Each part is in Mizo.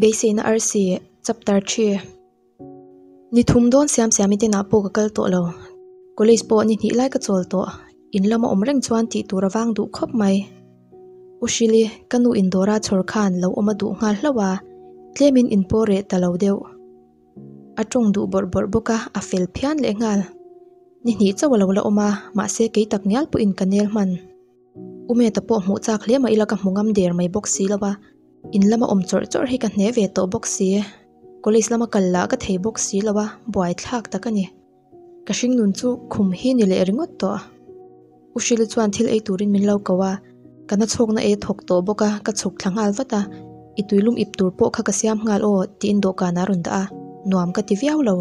Beiseina Arsi, Chapter xii. Ni thum dawn siam siam i tenah pawh ka kal tawh lo. College pawh ni hnih lai ka chawl tawh. In lama awm reng chuan tih tur a vang duh khawp mai. U Hrili, ka nu in dawra chhawr khan lo awm a duh nghal hlauh a, tlemin in pawh reh ta lo deuh. A tawng duh bawrh bawrh bawk a, a fel phian leh nghal. Ni hnih chauh a lo la awm a, mahse kei tak ngial pawhin ka nel hman. U Meta pawh hmuh chak hle mah ila ka hmu ngam der mai bawk si lo a, in lama awm chawrh chawrh hi ka hne ve tawh bawk si. College lama kal lah ka thei bawk si lo a, buaithlak tak a ni. Ka hringnun chu khum hi ni leh ringawt tawh. U Hrili chuan thil ei turin min lo ko a, ka na chhawkna ei a thawk tawh bawk a, ka chhuk thla nghal vat a, i tuilum ip tur pawh kha ka siam nghal aw tiin dawhkan a rawn dah a, nuam ka ti viau lo.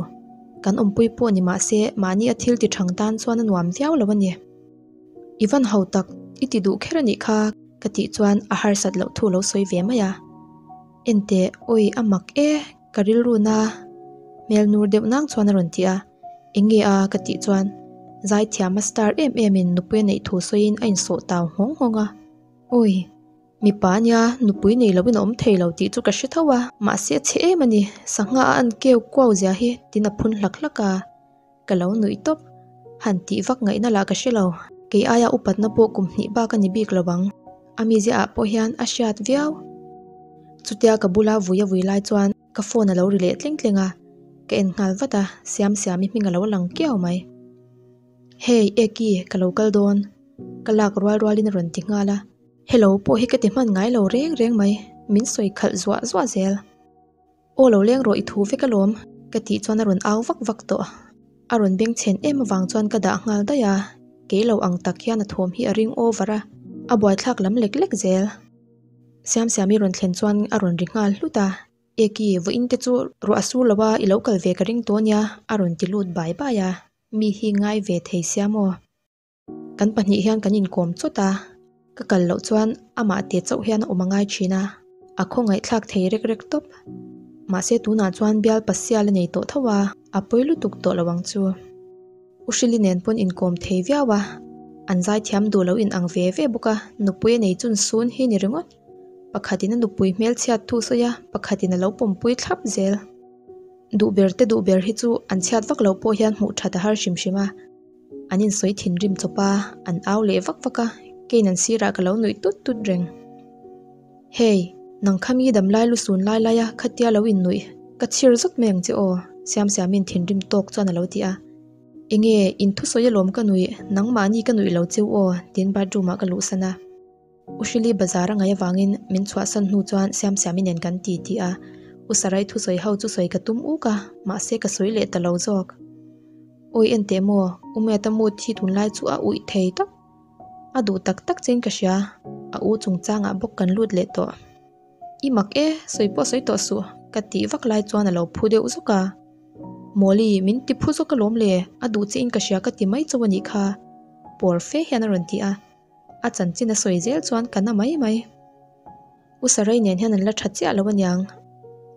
Kan awmpui pawh ni mahse mahni a thil ti thang tan chuan a nuam viau lo a ni. I van ho tak, i ti duh kher a nih kha ka tih chuan a harsat loh thu lo sawi ve mai a. Enteh, awi a mak e, ka rilru na hmel nur deuh nang chuan a rawn ti a. Eng nge a ka tih chuan zaithiam a star em em in nupui a neih thu sawiin a insawh tau nghawng nghawng a. Awi, mipa ania nupui nei loin a awm thei lo tih chu ka hre tho a, mahse a chhe em a ni, sangha a an keu kuau zia hi tin a phun hlak hlak a. Ka lo nuih tawp. Han tih vak ngaihna lah ka hre lo. Kei aia upatna pawh kum hnih bak a ni bik lo ang. A mizia ah pawh hian a hriat viau. Chutia ka bula vui a vui lai chuan ka phone a lo ri leh tleng tleng a. Ka en nghal vat a, Siam Siami hming a lo lang kiau mai. Hey, Eki, ka lo kal dawn. Ka lak rual rualin a rawn ti nghal a. Hello pawh hi ka ti hman ngai lo reng reng mai. Min sawi khalh zuah zuah zel. Aw lo leng rawh i thu vek alawm ka tih chuan a rawn au vak vak tawh. A rawn beng chhen em avang chuan ka dah nghal daih a, kei lo ang tak hian a thawm hi a ring over a, a buaithlak lam lek lek zel. Siamsiami rawn thlen chuan a rawn ri nghal hlut a, Eki, vawiin te chu ruah a sur lo a, i lo kal ve ka ring tawh ania a rawn ti lut bai bai a, mi hi ngai ve thei sia maw? Kan pahnih hian kan inkawm chawt a, ka kal loh chuan amah te chauh hian a awm a ngai thin a, a khawngaihthlak thei rek rek tawp. Mahse tunah chuan bial pasial a nei tawh tho a, a pawi lutuk tawh lo ang chu. U Hrili nen pawn inkawm thei viau a, an zaithiam duh lo in ang ve ve bawk a, nupui a nei chun sun hi ni ringawt. Pakhatin a nupui hmelchhiat thu sawi a, pakhatin a lo pawmpui thlap zel. Duh ber te duh ber hi chu an chhiat vak loh pawh hian hmuh that a har hrim hrim a. An insawi thinrim chawp a, an au leh vak vak a, keiin an sirah ka lo nuih tut tut reng. Hey, nang kha mi damlai lu sun lai lai a khatia lo innuih, ka chhir zawt mai ang che aw, Siamsiamin thinrim tawk chuan a lo ti a. Enge, in thusawi alawm ka nuih, nangmahni ka nuih lo cheu aw, tiin bathroom ah ka luhsan a. U Hrili bazar a ngaih avangin min chhuahsan hnu chuan Siamsiami nen kan ti ti a, U Sarai thusawi ho chu sawi ka tum uk a, mahse ka sawi leh ta lo zawk. Awi en teh maw, U Meta mood hi tunlai chu a uih thei tawp. A duh tak tak chein ka hria, a u chungchangah bawk kan lut leh tawh. I mak e, sawi pawh sawi tawh suh, ka tih vak lai chuan a lo phu deuh zawk a. Mawli, min ti phu zawk alawm le, a duh chein ka hria ka ti mai chauh a nih kha, pawr fe hian a rawn ti a. A chanchin a sawi zel chuan ka na mai mai. U Sarai nen hian an la tha chiah lo aniang.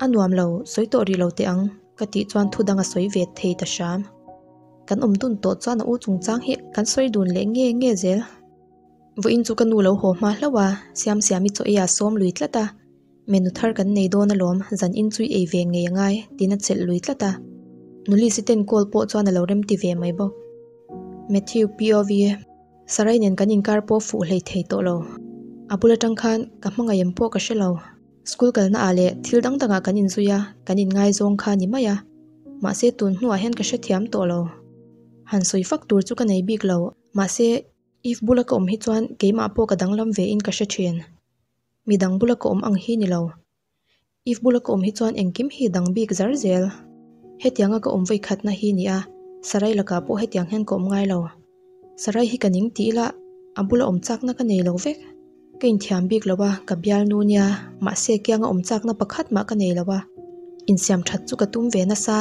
A nuam lo, sawi tawh rih lo teh ang, ka tih chuan thu dang a sawi ve thei ta hram. Kan awm dun tawh chuan a u chungchang hi kan sawi dun leh nge nge zel. Vawiin chu ka nu lo haw hma hlauh a, Siamsiami chaw ei a sawm lui tlat a. Menu thar kan nei dawn alawm, zan in chu i ei ve ngei angai, tiin a chelh lui tlat a. Nulisi ten call pawh chuan a lo remti ve mai bawk. Matthew POV. Sarai nen kan inkar pawh fuh hlei thei tawh lo. A bul atang khan ka hmangaih em pawh ka hre lo. School kalna ah leh thil dang dangah kan inzui a, kan inngaizawng kha ni mai a. Mahse tun hnuah hian ka hrethiam tawh lo. Han sawi fak tur chu ka nei bik lo. Mahse Eve bula ka awm hi chuan keimah pawh ka danglam ve in ka hre thin. Midang bula ka awm ang hi ni lo. Eve bula ka awm hi chuan engkim hi dang bik zar zel. Hetianga ka awm vawikhatna hi ni a, Sarai lakah pawh hetiang hian ka awm ngai lo. Sarai hi ka ning tih ila a bula awm chakna ka nei lo vek. Ka inthiam bik lo a, ka bialnu nia, mahse kianga awm chakna pakhat mah ka nei lo a. Insiam that chu ka tum ve nasa,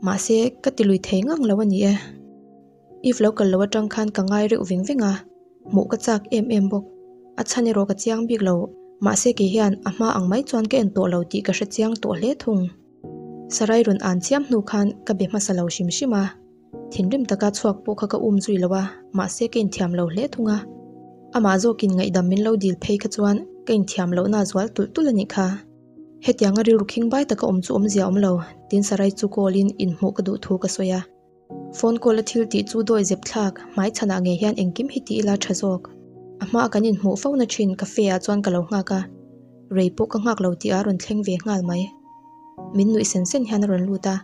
mahse ka ti lui thei ngang lo a ni e. Eve lo kal lo atang khan ka ngai reuh veng veng a, hmuh ka chak em em bawk. A chhan erawh ka chiang bik lo, mahse kei hian a hma ang mai chuan ka en tawh lo tih ka hre chiang tawh hle thung. Sarai rawn an chiam hnu khan ka be hmasa lo hrim hrim a, thinrim taka chhuak pawh kha ka um zui lo a, mahse ka inthiam lo hle thung a. Amah zawkin ngaihdam min lo dil phei kha chuan ka inthiam lohna a zual tulh tulh a nih kha. Hetianga rilru khingbai taka awm chu awmzia awm lo, tin Sarai chu call in inhmuh ka duh thu ka sawi a. Phone call a thil tih chu dawi zep thlak, hmai chhanah ngei hian engkim hi ti ila tha zawk. A hmaa kan inhmuh fo na thin cafe ah chuan ka lo nghak a, rei pawh ka nghak lo tih a rawn thleng ve nghal mai. Min nuih sen sen hian a rawn lut a,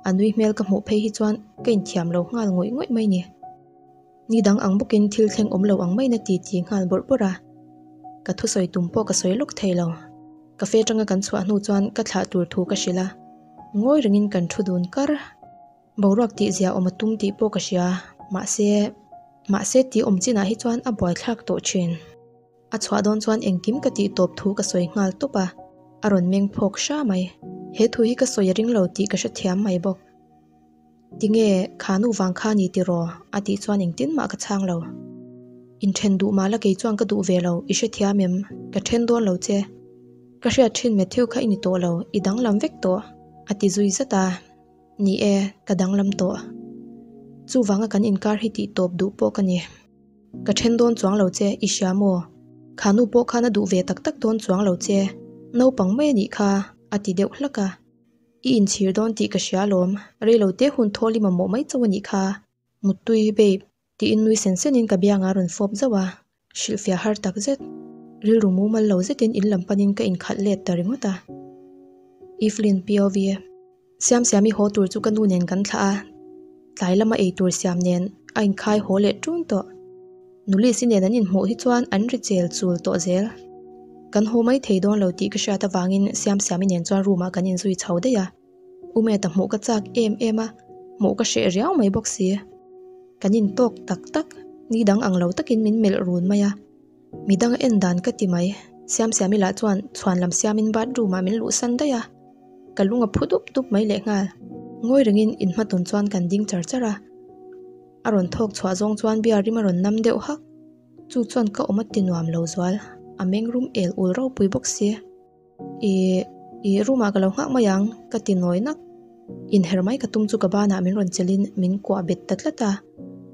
a nui hmel ka hmuh phei hi chuan ka inthiam lo nghal ngawih ngawih mai ni. Ni dang ang bawkin thil thleng awm lo ang maiin a ti ti nghal bawrh bawrh a, ka thusawi tum pawh ka sawi lawk thei lo. Cafe atanga kan chhuah hnu chuan ka thlah tur thu ka hrilh a, ngawi rengin kan thu dun kar. Boruak tih zia awm a tum tih pawh ka hria, mahse, mahse tih awm chinah hi chuan a buaithlak tawh thin. A chhuah dawn chuan engkim ka tih tawp thu ka sawi nghal tawp a, a rawn meng phawk hra mai. He thu hi ka sawi a ring lo tih ka hrethiam mai bawk. Tinge, kha nu vang kha ni tiraw? a tih chuan engtin mah ka chhang lo. Inthen duh mah la kei chuan ka duh ve lo, i hrethiam em? Ka then dawn lo che. Ka hriat thin Matthew kha i ni tawh lo, i danglam vek tawh, a ti zui zat a. Ni e, ka danglam tawh. Chuvanga kan inkar hi tih tawp duh pawh ka ni. Ka then dawn chuang lo che, i hria maw? Kha nu pawh khan a duh ve tak tak dawn chuang lo che, naupang mai a nih kha, a ti deuh hlak a. I inchhir dawn tih ka hria alawm, reilo te hun thawl i mamawh mai chauh a nih kha. Muttui, babe, tiin nui sen senin ka biangah a rawn fawp zauh a, hrilhfiah har tak zet. Rilru mumal lo zetin in lam panin ka inkhalh let ta ringawt a. Evelyn POV. Siamsiami haw tur chu ka nu nen kan thlah a, tlai lama ei tur siam nen a inkhai haw leh ṭun tawh. Nulisi nen an inhmuh hi chuan an ri chel chul tawh zel. Kan haw mai thei dawn lo tih ka hriat avangin Siamsiami nen chuan room ah kan inzui chho daih a. Umeta hmuh ka chak em em a, hmuh ka hreh riau mai bawk si. Kan intawk tak tak, ni dang ang lo takin min melh run mai a. Midang a en dan ka ti mai. Siamsiami lah chuan chhuan lam siamin bathroom ah min luhsan daih a, ka lung a phu dup dup mai lehnghal. Ngawi rengin inhmatawn chuan kan ding char char a, a rawn thawk chhuah zawng chuan beer rim a rawn nam deuh hak. Chu chuan ka awm a ti nuam lo zual, a meng rum el ul ropui bawk si. Ih, ih room ah ka lo nghak mai ang ka ti nawi nak. Inher mai ka tum chu ka banah min rawn chelhin min kuah bet ta tlat a,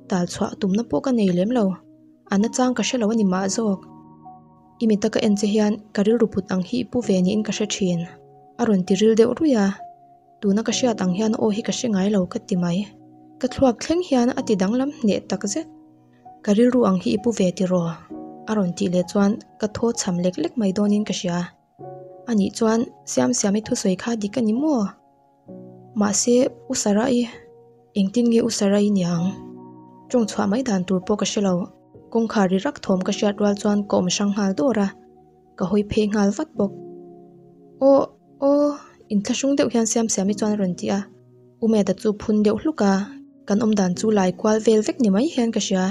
tal chhuah tumna pawh ka nei lem lo. A nachang ka hre lo a ni mah zawk. I mita ka en che hian ka rilru put ang hi i pu ve niin ka hre thin. A rawn ti ril deuh ruih a, tuna ka hriat ang hian aw hi ka hre ngai lo ka ti mai. Ka thluak thleng hian a ti danglam hneh tak zet. Ka rilru ang hi i pu ve tiraw? A rawn tih leh chuan ka thaw chham lek lek mai dawnin ka hria. Anih chuan Siamsiami thusawi kha dik a ni maw? Mahse, U Sarah-i, engtin nge U Sarah-i niang? Tawng chhuah mai dan tur pawh ka hre lo. Kawngkhar ri rak thawm ka hriat rual chuan ka awm hrang nghal dawr a, ka hawi phei nghal vat bawk. Aw, aw, inthlahrung deuh hian Siamsiami chuan a rawn ti a. U Meda chu phun deuh hluk a, kan awm dan chu lai kual vel vek ni mai hian ka hria.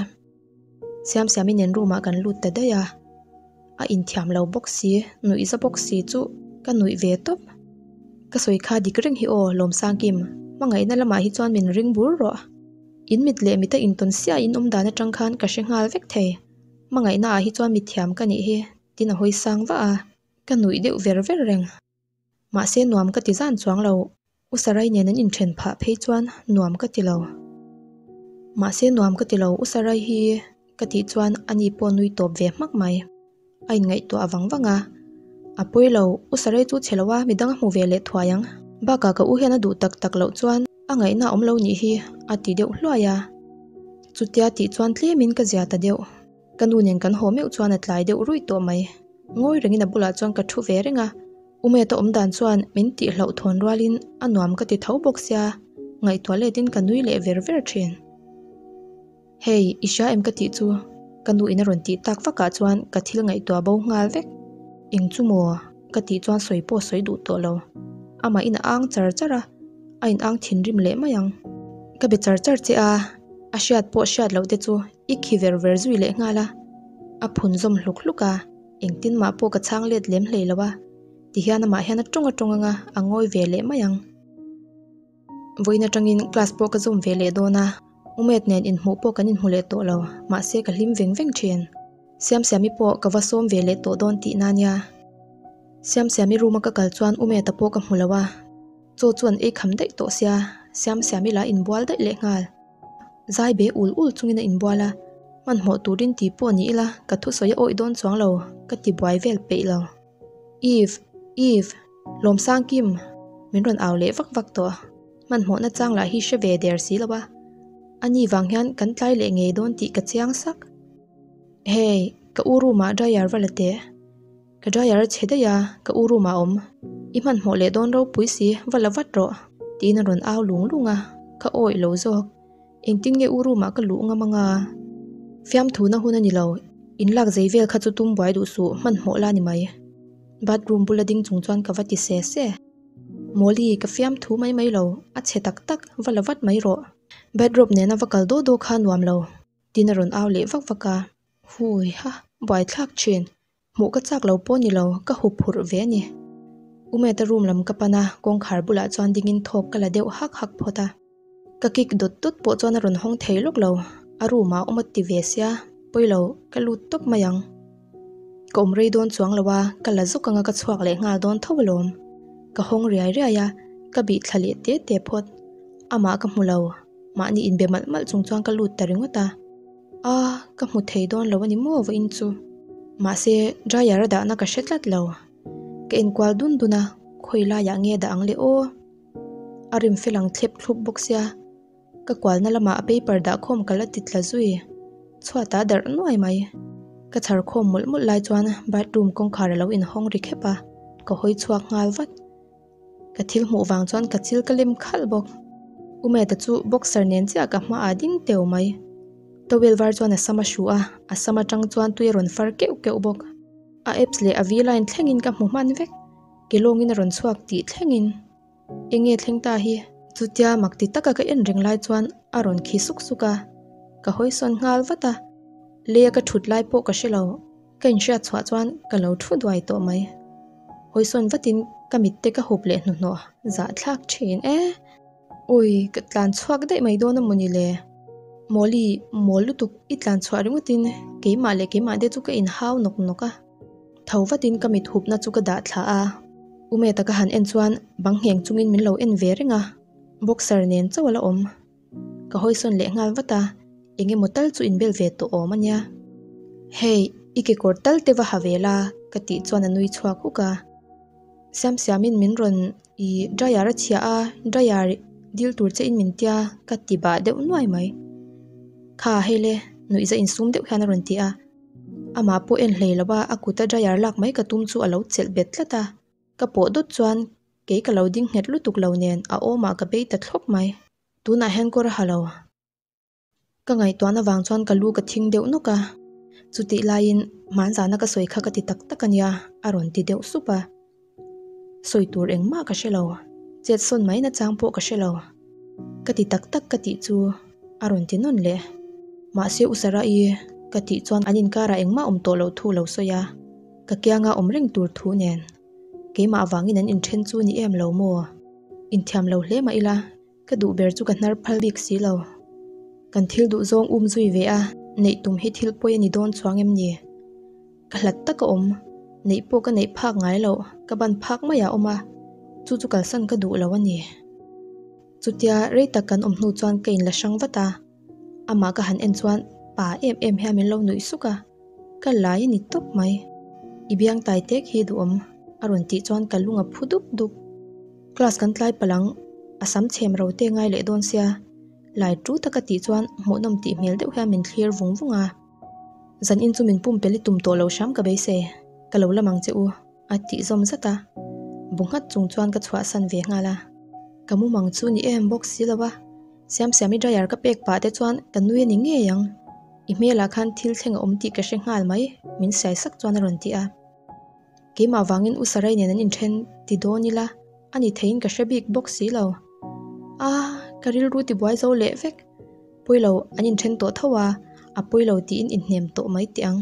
Siamsiami nen room ah kan lut ta daih a, a inthiam lo bawk si, nuih za bawk si chu ka nuih ve tawp. Ka sawi kha dik reng hi aw Lawmsangkim, hmangaihna lamah hi chuan min ring bur rawh. In mit leh mita intawn siah in awm dan atang khan ka hre nghal vek thei, hmangaihna ah hi chuan mithiam ka nih hi, tin a hawi sang vah a, ka nuih deuh ver ver reng. Mahse nuam ka ti zan chuang lo, U Sarai nen an inthen phah phei chuan nuam ka ti lo. Mahse nuam ka ti lo, U Sarai hi ka tih chuan ani pawh nui tawp ve hmak mai. A inngaihtuah vang vang a, A pawi lo, U Sarai chu chhe lo a, midang a hmu ve leh thuai ang. Bakah ka u hian a duh tak tak loh chuan a ngaihna a awm lo nih hi a ti deuh hluai a. Chutia tih chuan tlemin ka zia ta deuh. Ka nu nen kan haw meuh chuan a tlai deuh ruih tawh mai. Ngawi rengin a bulah chuan ka thu ve reng a, Umeta awm dan chuan min tih hlauh thawn rualin a nuam ka ti tho bawk sia, ngaihtuah letin ka nui leh ver ver thin. Hei, i hria em ka tih chu? Ka nu in a rawn tih tak vakah chuan ka thil ngaihtuah bo nghal vek. Eng chu maw? Ka tih chuan sawi pawh sawi duh tawh lo. Amah in a ang char char a, a in ang thinrim leh mai ang. Ka be char char che a, a hriat pawh hriat loh te chu i khi ver ver zui leh nghal a, a phun zawm hluk hluk a. Engtin mah pawh ka chhang let lem hlei lo a, tihian amah hian a tawng a tawng anga a ngawi ve leh mai ang. Vawiin atangin class pawh ka zawm ve leh dawn a, Umet nen inhmuh pawh kan inhmu leh tawh lo, mahse ka hlim veng veng thin. Siamsiami pawh ka va sawm ve leh tawh dawn tihna nia. Siamsiami room a ka kal chuan Umeta pawh ka hmu lo a, chaw chu an ei kham daih tawh sia, Siamsiami lah inbual daih leh nghal. Zai be ul ul chungin a inbual a, hmanhmawh turin ti pawh ni ila ka thusawi a awih dawn chuang lo, ka ti buai vel peih lo. Eve! Eve! Lawmsangkim! Min rawn au leh vak vak tawh. Hmanhmawh nachang lah hi hre ve der si lo a. Ani vang hian kan tlai leh ngei dawn tih ka chiang sak. Hey, ka u room ah dryer va la teh. Ka dryer a chhe daih a, ka u room ah awm. I hmanhmawh leh dawn ropui si, va la vat rawh. Tiin a rawn au lung lung a, ka awih lo zawk. Engtin nge u room ah ka luh ngam anga? Fiamthuna hun a ni lo, in lak zei vel kha chu tum buai duh suh, hmanhmawh la ni mai. Bathroom bula ding chung chuan ka va ti se se. Mawli, ka fiamthu mai mai lo, a chhe tak tak, va la vat mai rawh. Bathrobe nena va kal daw daw kha nuam lo, tin a rawn au leh vak vak a. Hui ha, buaithlak thin. Hmuh ka chak lo pawh ni lo, ka hup phurh ve a ni. Umeta room lam ka pan a, kawngkhar bulah chuan dingin thawk ka la deuh hak hak phawt a. Ka kick dawt dawt pawh chuan a rawn hawng thei lawk lo, a room ah awm a ti ve sia, pawi lo, ka lut tawp mai ang. Ka awm rei dawn chuang lo a, ka la zawk anga ka chhuak leh nghal dawn tho alawm. Ka hawng riai riai a, ka bih thla leh te te phawt. Amah ka hmu lo, mahni inbe malh malh chung chuan ka lut ta ringawt a. A, ka hmu thei dawn lo a ni maw vawiin chu. Mahse, dryer a dahna ka hre tlat lo. Ka inkual dun dun a, khawi laiah nge dah ang le aw. A rim fel ang thlep thlup bawk sia, ka kualna lamah a paper dah khawm ka la ti tla zui. Chhuat ah darh nuai mai. Ka chhar khawm mawlh mawlh lai chuan bathroom kawngkhar a lo inhawng ri khep a, ka hawi chhuak nghal vat. Ka thil hmuh vang chuan ka chil ka lem khalh bawk. Umeta chu boxer nen chiah ka hmaah ding teu mai. Towel var chuan a sam a hru a, a sam atang chuan tui a rawn far keuh keuh bawk. A abs leh a V-line thlengin ka hmu hman vek. Ke lawngin a rawn chhuak tih thlengin. Enge thleng ta hi? Chutia mak ti taka ka en reng lai chuan a rawn khi suk suk a, ka hawi sawn nghal vat a. Lei a ka thut lai pawh ka hre lo. Ka inhriat chhuah chuan ka lo thu duai tawh mai. Hawi sawn vatin ka mitte ka hup leh hnuhnawh zahthlak thin e. Ui, ka tlan chhuak daih mai dawn a mawni le? Mawli, mawl lutuk i tlan chhuah ringawtin keimah leh keimah te chu ka inhau nawk nawk a. Tho vatin ka mit hupna chu ka dah thla a. Umeta ka han en chuan bang ngheng chungin min lo en ve reng a, boxer nen chauh a la awm. Ka hawisawn leh nghal vat a, eng emaw tal chu inbel ve tawh awm a nia. Hey, i kekawr tal te va ha ve la ka tih chuan a nui chhuak huk a. Siam siamin min rawn i dryer a chhia a, dryer dil tur che in min tia ka ti bah deuh nuai mai. Kha hei le, nuihza insum deuh hian a rawn ti a. Amah pawh en hlei lo a, a kuta dryer lak mai ka tum chu a lo chelh bet tlat a. Ka pawh dawt chuan kei ka lo ding nghet lutuk lo nen a awmah ka bei ta thlawp mai. Tunah hian kawr a ha lo. Ka ngaihtuahna vang chuan ka lu ka thing deuh nawk a. Chutih laiin hmanzana ka sawi kha ka ti tak tak a nia a rawn ti deuh sup a. Sawi tur engmah ka hre lo. Chet sawn mai nachang pawh ka hre lo. Ka ti tak tak ka tih chu a rawn ti nawn leh. Mahse U Sarah-i ka tih chuan an inkarah engmah awm tawh loh thu lo sawi a. Ka kianga awm reng tur thu nen keimah avangin an inthen chu ni em lo maw? Inthiam lo hle mah ila, ka duh ber chu ka hnar phal bik si lo. Kan thil duh zawng um zui ve a, neih tum hi thil pawi a ni dawn chuang em ni? Ka hlat tak a awm, neih pawh ka neih phak ngai loh, ka ban phak maiah a awm a, chu chu kalsan ka duh lo a ni. Chutia rei tak kan awm hnu chuan ka inla hrang vat a. Amah ka han en chuan pa em em hian min lo nuih suk a, ka lai a ni tawp mai. I biang tai tek hi duhawm a rawn tih chuan ka lung a phu dup dup. Class kan tlai palh ang, a sam chhem ro te ngai leh dawn sia, lai tu taka tih chuan hmuhnawm tih hmel deuh hian min thlir vung vung a. Zanin chu min pumpelh i tum tawh lo hram ka beisei, ka lo lam ang che u. A tih zawm zat a, bu nghat chung chuan ka chhuahsan ve nghal a. Ka mumang chu ni em bawk si lo a, Siamsiami dryer ka pek pah te chuan ka nui a ni ngei ang. I hmelah khan thil thleng a awm tih ka hre nghal mai, min siai sak chuan a rawn ti a. Keimah vangin U Sarai nen an inthen ti dawn ila, a ni theiin ka hre bik bawk si lo. A, ka rilru tibuai zo leh vek. Pawilo an inthen tawh tho a, a pawilo tiin inhnem tawh mai teh ang.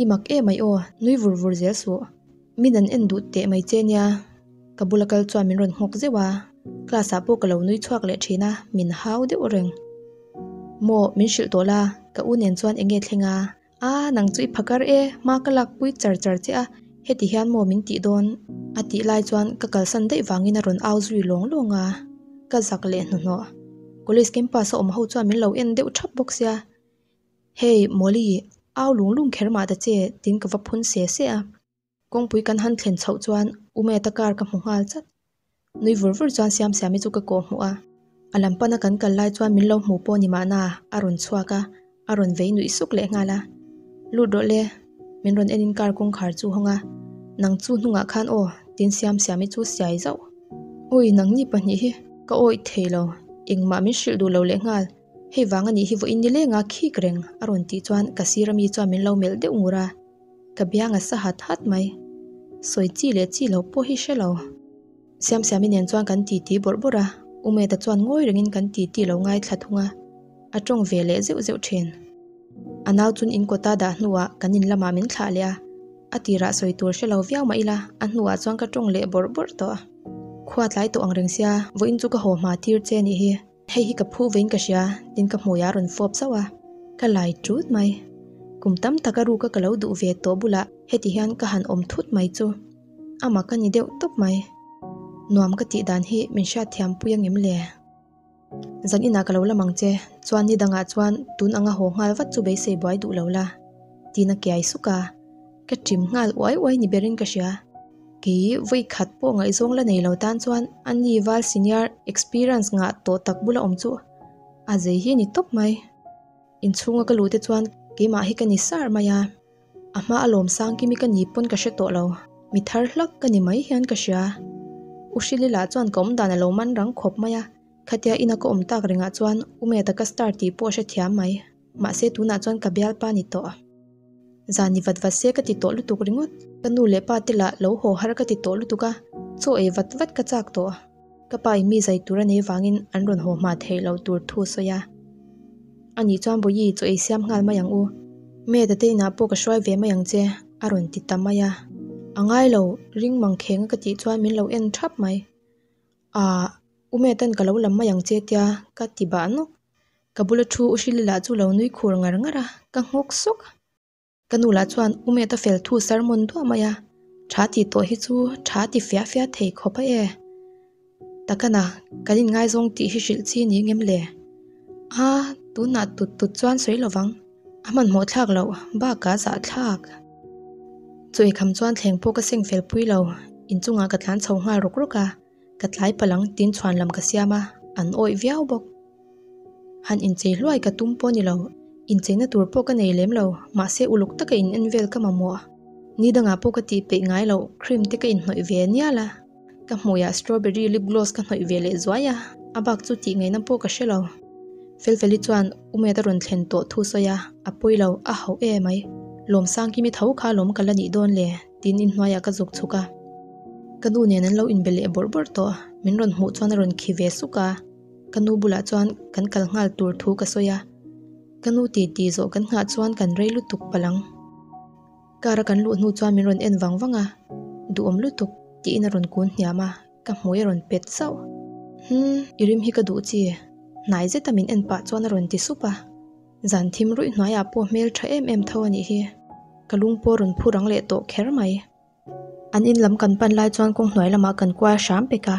I mak em mai aw, nui vur vur zel suh. Min an en duh teh mai che nia. Ka bula kal chuan min rawn nghawk zeuh a, class ah pawh ka lo nui chhuak leh thin a, min hau deuh reng. Maw, min hrilh tawh la, ka u nen chuan eng nge thleng a? A, nang chu i phakar e, hma ka lak pui char char che a, heti hian maw min tih dawn? A tih lai chuan ka kalsan daih vangin a rawn au zui lawng lawng a, ka zak leh hnuhnawh. College campus a awm ho chuan min lo en deuh thap bawk sia. Hey, Molly, au lung lung kher mah ta che, tin ka va phun se se a. Kawngpui kan han thlen chhoh chuan U Meta car ka hmu nghal chat. Nui vur vur chuan Siamsiami chu ka kawh hmuh a. A lam pana kan kal lai chuan min lo hmu pawh ni mahna a rawn chhuak a, a rawn vei nuih suk leh nghal a. Lut rawh le, min rawn enin car kawngkhar chu hawng a, nang chu hnungah khan aw, tin Siamsiami chu siai zauh. Awi nangni pahnih hi ka awih thei lo, engmah min hrilh duh lo leh nghal, hei vang a nih hi vawiin ni lenga khik reng a rawn tih chuan ka sir ami chuan min lo melh deuh ngur a. Ka biang a sa hat hat mai. Sawi chi leh chi lo pawh hi hre lo. Siamsiami nen chuan kan titi bawrh bawrh a, U Meta chuan ngawi rengin kan titi lo ngaithla thung a, a tawng ve leh zeuh zeuh thin. A nau chun in kawta dah hnuah kan in lamah min thlah leh a, a tirah sawi tur hre lo viau mah ila a hnuah chuan ka tawng leh bawrh bawrh tawh. Khua tlai tawh ang reng sia, vawiin chu ka haw hma tir che nih hi. Hei hi ka phu vein ka hria, tin ka hmui a rawn fawp zauh a, ka lai ṭut mai. Kum tam taka ruka ka lo duh ve tawh bulah heti hian ka han awm thut mai chu amah ka ni deuh tawp mai. Nuam ka tih dan hi min hriatthiam pui angem le? Zan inah ka lo lam ang che, chuan ni dangah chuan tun anga haw nghal vat chu beisei buai duh lo la, tiin a kiai suk a, ka ṭim nghal uai uai ni berin ka hria. Kei vawi khat pawh ngaihzawng la nei lo tan chuan a ni val senior experience ngah tawh tak bula awm chu a zei hi a ni tawp mai. Inchhunga ka luh te chuan keimah hi ka ni sar mai a, a hma a lawm sang kimi ka ni pawn ka hre tawh lo, mi thar hlak ka ni mai hian ka hria. U Hrili lah chuan ka awm dan a lo man rang khawp mai a, khatia ina ka awm tak rengah chuan U Meta ka star tih pawh a hrethiam mai. Mahse tunah chuan ka bialpa ni tawh. Zan ni vat vat se ka ti tawh lutuk ringawt. Ka nu leh pa te lah lo haw har ka ti tawh lutuk a, chaw ei vat vat ka chak tawh. Ka pa in mi zai tur a nei vangin an rawn haw hma theih loh tur thu sawi a. Anih chuan Bawihi chaw ei siam nghal mai ang u. Meta te inah pawh ka hruai ve mai ang che a rawn ti ta mai a. A ngai lo, ring mang kheng a ka tih chuan min lo en thap mai. Aah, U Metan ka lo lam mai ang che tia ka ti bah nawk. Ka bula thu U Hrili lah chu lo nui khur ngar ngar a, ka nghawk sawk. Ka nu lah chuan U Meta fel thu sermon duah mai a, tha tih tawh hi chu tha ti fia fia thei khawp a e. Takana, kan inngaizawng tih hi hrilh chi ni ngem le? A, tunah tut tut chuan sawi lo vang. A hmanhmawh thlak loh bakah zah thlak. Chu eikham chuan thleng pawh ka seng fel pui lo, inchungah ka tlan chho nghal rawk rawk a. Ka tlai palang tin chhuan lam ka siam a, an awih viau bawk. Han inchei hluai ka tum pawh ni lo, incheina tur pawh ka nei lem lo, mahse uluk taka in en vel ka mamawh. Ni dangah pawh ka tih peih ngai loh, cream te ka inhnawih ve nial a, ka hmuiah strawberry lip gloss ka hnawih ve leh zuai a, a bak chu tih ngaihna pawh ka hre lo. Felfeli chuan Umet a rawn thlen tawh thu sawi a, a pawi lo, a hauh e mai. Lawmsangkimi tho kha lawm ka la nih dawn le. Tin inhnuaiah ka zuk chhuk a, ka nu nen an lo inbe leh bawrh bawrh tawh, min rawn hmuh chuan a rawn khi ve suk a, ka nu bulah chuan kan kal nghal tur thu ka sawi a, ka nu ti ti zawh kan nghah chuan kan rei lutuk palh ang. Car a kan luh hnu chuan min rawn en vang vang a, duhawm lutuk tiin a rawn kun hniam a, ka hmui a rawn pet zauh. Humm, i rim hi ka duh chi, hnai zeta min en pah chuan a rawn ti sup a. Zan thim ruih hnuaiah pawh hmel tha em em tho a nih hi. Ka lung pawh rawn phu rang leh tawh kher mai. An in lam kan pan lai chuan kawng hnuai lamah kan kual hram pek a.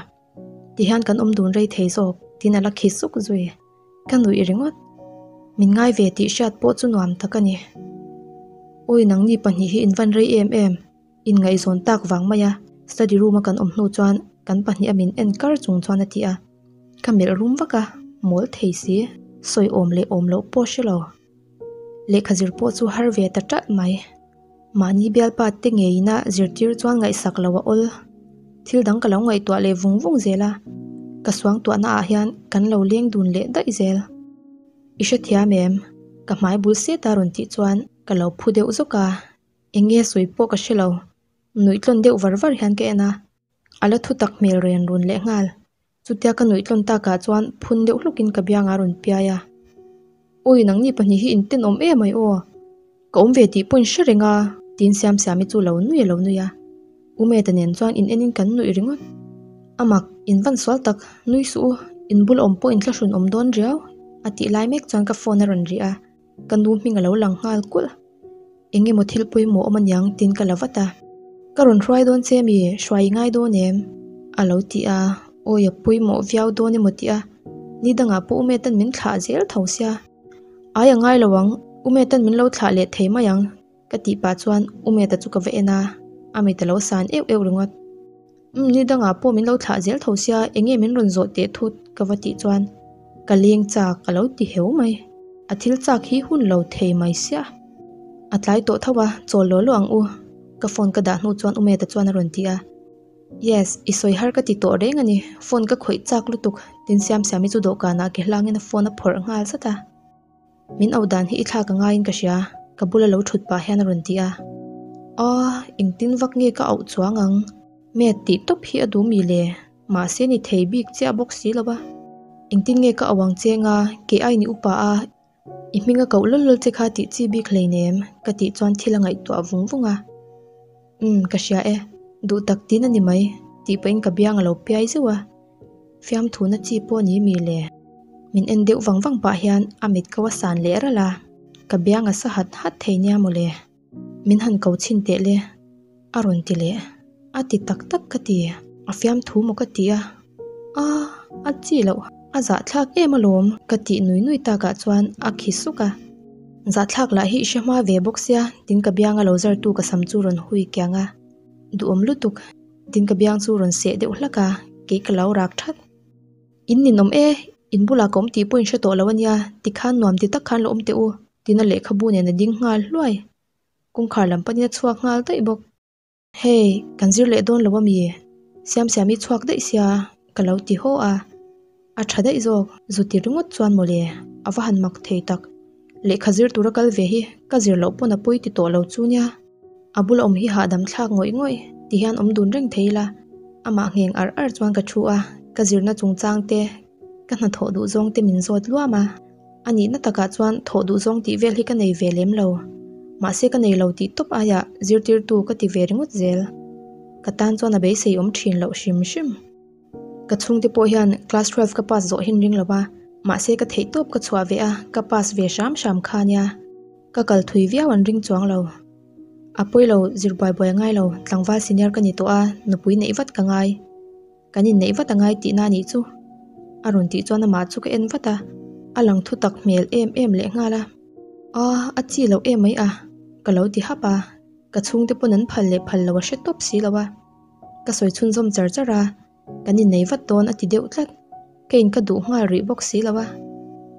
Tihian kan awm dun rei thei zawk tin a la khi suk zui. Ka nuih ringawt. Min ngai ve tih hriat pawh chu nuam tak a ni. Awi nangni pahnih hi in van rei em em. Inngaihzawn tak vang mai a, study room a kan awm hnu chuan kan pahnih a min en kar chung chuan a ti a. Ka melh rum vak a, mawl thei si, sawi awm leh awm loh pawh hre lo. Lehkha zir pawh chu har ve ta ṭalh mai. Mahni bialpa te ngeiin a zirtir chuan ngaihsak lo a awl. Thil dang ka lo ngaihtuah leh vung vung zel a, ka suangtuahna ah hian kan lo leng dun leh daih zel. I hrethiam em? Ka hmai bul set a rawn tih chuan ka lo phu deuh zawk a, eng nge sawi pawh ka hre lo. Nuih tlawn deuh var var hian ka en a, a la thu tak hmel ren run leh nghal. Chutia ka nuih tlawn takah chuan phun deuh hlukin ka biangah a rawn piai a. Awi nangni pahnih hi in tenawm em ai aw. Ka awm ve tih pawh in hre reng a, tiin Siamsiami chu lo nui a lo nui a. U Meta nen chuan in enin kan nuih ringawt. Amak, in van sual tak, nui suh u, in bul awm pawh in thlahrun awm dawn riau, a tih lai mek chuan ka phone a rawn rih a. Ka nu hming a lo lang nghal kulh. Eng emaw thil pawimawh awm aniang tiin ka la vat a. Ka rawn hruai dawn che mi, hruai i ngai dawn em? A lo ti a, awi a pawimawh viau dawn emaw tih a, ni dangah pawh Umetan min thlah zel tho sia. Ai a ngai lo ang, Umetan min lo thlah leh thei mai ang ka tih pah chuan Umeta chu ka va en a. A mit a lo san euh euh ringawt. Umm ni dangah pawh min lo thlah zel tho sia enge min rawn zawh teh thut ka va tih chuan ka leng chak a lo ti heu mai. A thil chak hi hun lo thei mai sia. A tlai tawh tho a, chawl law law ang u. Ka phone ka dah hnu chuan Umeta chuan a rawn ti a. Yes, i sawi har ka ti tawh reng a ni. Phone ka khawih chak lutuk. Tin Siamsiami chu dawhkanah ke hlangin a phone a phawrh nghal zat a. Min auh dan hi i thlak a ngaiin ka hria, ka bula lo thut pah hian a rawn ti a. Aw, engtin vak nge ka auh chuang ang? Met tih tawp hi a duh mi le? Mahse ni thei bik chiah bawk si lo a. Engtin nge ka auh ang che nga, kei ai ni upa a, i hming a koh lawl lawl che kha tih chi bik hleinem ka tih chuan thil a ngaihtuah vung vung a. Umm, ka hria e, duh tak tin a ni mai, tih pahin ka biang a lo piai zeuh a. Fiamthuna chi pawh ni mi le? Min en deuh vang vang pah hian a mit ko a san leh ralh a, ka biang a sa hat hat thei nia mawle. Min han ko chhin teh le, a rawn ti leh. A ti tak tak ka ti, a fiamthu maw ka ti a. A, a chi loh, a zahthlak em alawm ka tih nui nui takah chuan a khi suk a. Zahthlak lah hi i hre hma ve bawk sia, tin ka bianga lo zartu ka sam chu rawn hui kiang a. Duhawm lutuk, tin ka biang chu rawn seh deuh hlak a, kei ka lo rak that. In ninawm e, in bulah ka awm tih pawh in hre tawh lo a nia, tikhan nuam ti tak khan la awm teh u, tin a lehkhabu nen a ding nghal hluai. Kawngkhar lam panin a chhuak nghal daih bawk. Hey, kan zir leh dawn lo a mi? Siamsiami chhuak daih sia, ka lo ti haw a. A tha daih zawk, zu ti ringawt chuan mawle, a va han mak thei tak. Lehkha zir tura kal ve hi ka zir loh pawn a pawi ti tawh lo chu nia. A bula awm hi hahdam thlak ngawih ngawih ti hian awm dun reng thei ila, amah ngheng ar ar chuan ka thu a, ka zirna chungchang te, ka hnathawh duh zawng te min zawt luam a, a nihna takah chuan thawh duh zawng tih vel hi ka nei ve lem lo. Mahse ka nei lo tih tawp aiah zirtirtu ka ti ve ringawt zel. Ka tan chuan a beisei awm thin loh hrim hrim. Ka chhungte pawh hian class 12 ka pass zawh hin ring lo a, mahse ka theih tawp ka chhuah ve a, ka pass ve hram hram kha nia. Ka kal thui viau an ring chuang lo. A pawi lo, zir buai buai a ngai lo, tlangval senior ka ni tawh a, nupui neih vat ka ngai. Kan inneih vat a ngai tihna a nih chu. A rawn tih chuan amah chu ka en vat a, a lang thu tak hmel em em leh nghal a. A, a chi loh em mai a, ka lo ti hap a, ka chhungte pawn an phal leh phal lo a hre tawp si lo a. Ka sawi chhunzawm char char a, kan innei vat dawn a ti deuh tlat. Ka in ka duh nghal rih bawk si lo a,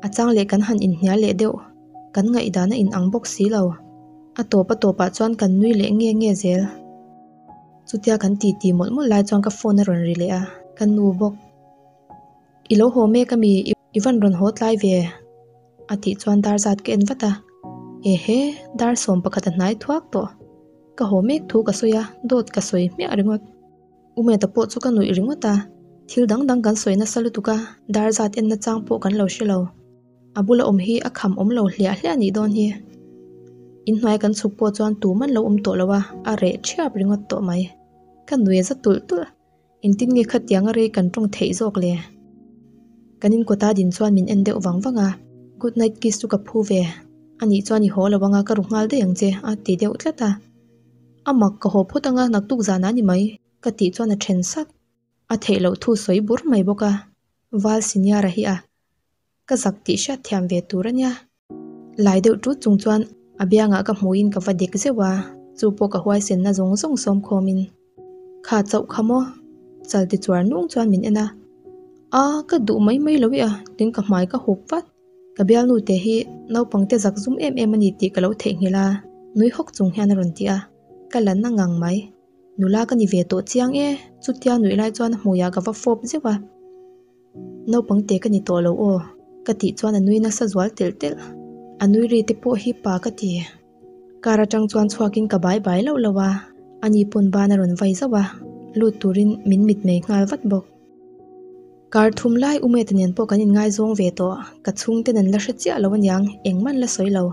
a chang leh kan han inhnial leh deuh, kan ngaihdan a inang bawk si lo. A tawp a tawpah chuan kan nui leh nge nge zel. Chutia kan ti ti mawlh mawlh lai chuan ka phone a rawn ri leh a, ka nu bawk. I lo haw mek ami, i van rawn haw tlai ve? A tih chuan dar zat ka en vat a, Ehe, dar 11 a hnai thuak tawh. Ka haw mek thu ka sawi a, dawt ka sawi hmiah ringawt. Umeta pawh chu ka nuih ringawt a, thil dang dang kan sawi nasa lutuk a, dar zat en nachang pawh kan lo hre lo. A bula awm hi a kham awm lo hliah hliah anih dawn hi. Inhnuai kan chhuk pawh chuan tuman lo awm tawh lo a, a reh thiap ringawt tawh mai. Ka nui za tulh tulh. Engtin nge khatiang a rei kan tawng theih zawk le? Kan inkawta din chuan min en deuh vang vang a, Good night kiss chu ka phu ve. Anih chuan i haw lo anga ka ru nghal daih ang che a ti deuh tlat a. A mak ka haw phawt anga naktuk zanah a ni mai ka tih chuan a then sak. A theih loh thu sawi bur mai bawk a, Val Senior-a hi a ka zak tih hriat thiam ve tur a nia. Lai deuh tut chung chuan a biangah ka hmuhin ka va dek zeuh a, chu pawh ka huaisenna zawng zawng sawm khawmin kha chauh kha maw? Chal ti chuar nung chuan min en a, A ka duh mai mai lo i a tin ka hmai ka hup vat. Ka bialnu te hi naupangte zak zum em em a ni tih ka lo theihnghilh a, nui hawk chung hian a rawn ti a, ka la na ngang mai. Nula ka ni ve tawh chiang e, chutia nuih lai chuan a hmuiah ka va fawp zeuh a. Naupangte ka ni tawh lo aw, ka tih chuan a nui nasa zual telh telh. A nui ri te pawh hi pa ka ti. Car atang chuan chhuakin ka bai bai loh loh a, ani pawn ban a rawn vai zauh a, lut turin min mitmei nghal vat bawk. Kar thum lai Umeta nen pawh kan inngaizawng ve tawh, ka chhungten an la hre chiah lo aniang, engmah an la sawi lo.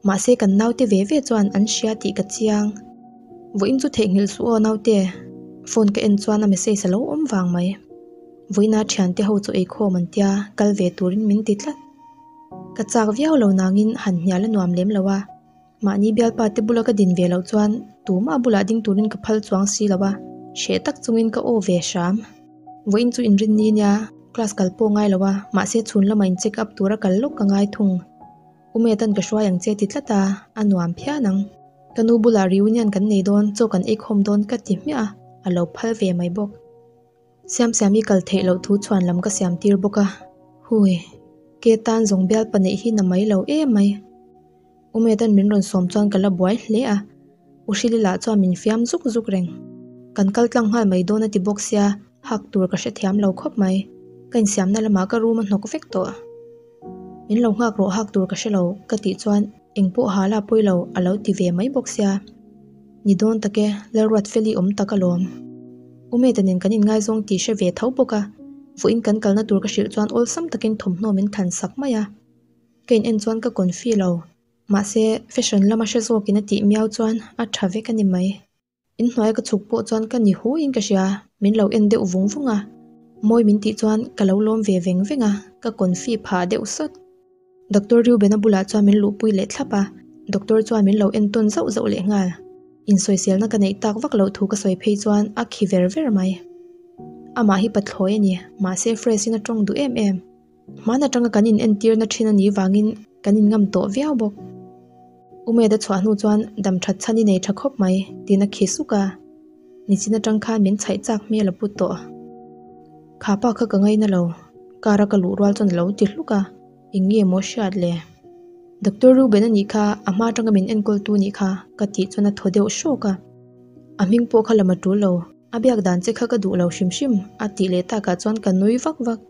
Mahse kan naute ve ve chuan an hria tih ka chiang. Vawiin chu theihnghilh suh aw naute, phone ka en chuan a message a lo awm vang mai. Vawiina thiante ho chu eikhawm an tia, kal ve turin min ti tlat. Ka chak viau lo nangin han hnial a nuam lem lo a. Mahni bialpa te bula ka din ve loh chuan tumah bulah ding turin ka phal chuang si lo a, hreh tak chungin ka aw ve hram. Vawiin chu inrinni nia, class kal pawh ngai lo a, mahse chhun lama in check up tura kal lawk ka ngai thung. Umetan ka hruai ang che ti tlat a, a nuam phian ang. Ka nu bulah reunion kan nei dawn, chaw kan eikhawm dawn ka ti hmiah a, a lo phal ve mai bawk. Siamsiami kal theih loh thu chhuan lam ka siam tir bawk a, Hui, ke tan zawng bial paneih hi na mai lo em mai. Umedan min rawn sawm chuan ka la buai hle a, U Hrili lah chuan min fiam zuk zuk reng. Kan kal tlang nghal mai dawn a ti bawk sia, hak tur ka hrethiam lo khawp mai. Ka insiamna lamah ka room a hnawk vek tawh. Min lo nghak rawh hak tur ka hre lo ka tih chuan eng pawh ha la pawi lo a lo ti ve mai bawk sia. Ni dawn tak e, Lalruatfeli awm tak alawm. Umeta nen kan inngaizawng tih hre ve tho bawk a, vawiin kan kalna tur ka hrilh chuan awlsam takin thawmhnaw min thlan sak mai a. Ka in en chuan ka confi lo. Mahse, fashion lama hre zawkin a tih miau chuan a tha vek a ni mai. In hnuaia ka chhuk pawh chuan ka ni hu in ka hria, min lo en deuh vung vung a. Mawi min tih chuan ka lo lawm ve veng veng a, ka confi phah deuh sawt. Doctor Reuben-a bulah chuan min luhpui leh thlap a, doctor chuan min lo en tawn zauh zauh leh nghal. Insawiselna ka neih tak vak loh thu ka sawi phei chuan a khi ver ver mai. Amah hi pathlawi a ni, mahse fresh in a tawng duh em em. Hmaan atanga kan in entirna thin a nih vangin kan in ngam tawh viau bawk. Umed a chhuah hnu chuan dam that chhan i nei tha khawp mai tiin a khi suk a. Nichin atang khan min chhaih chak hmel a pu tawh. Kha pa kha ka ngaina lo, car a ka luh rual chuan a lo ti hluk a, eng nge maw hriat le? Doctor Reuben a nih kha a hma atanga min enkawl tu nih kha ka tih chuan a thaw deuh hrawk a. A hming pawh kha lam a tul lo. A biak dan che kha ka duh lo hrim hrim, a tih leh takah chuan ka nui vak vak.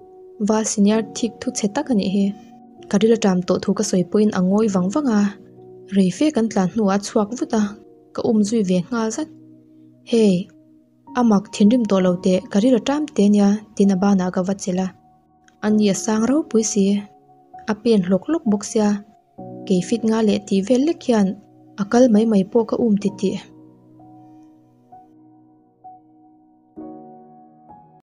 Val senior thik thu chhe tak a nih hi. Ka ril aṭam tawh thu ka sawi pawhin a ngawi vang vang a, rei fe kan tlan hnuah a chhuak vut a, ka um zui ve nghal zat. Hey, a mak thinrim tawh lo teh, ka ril aṭam teh nia, tiin a banah ka va chelh a. A ni a sang ropui si, a pen hlawk hlawk bawk sia, kei fit nga leh tih vel lek hian a kal mai mai pawh ka um titih.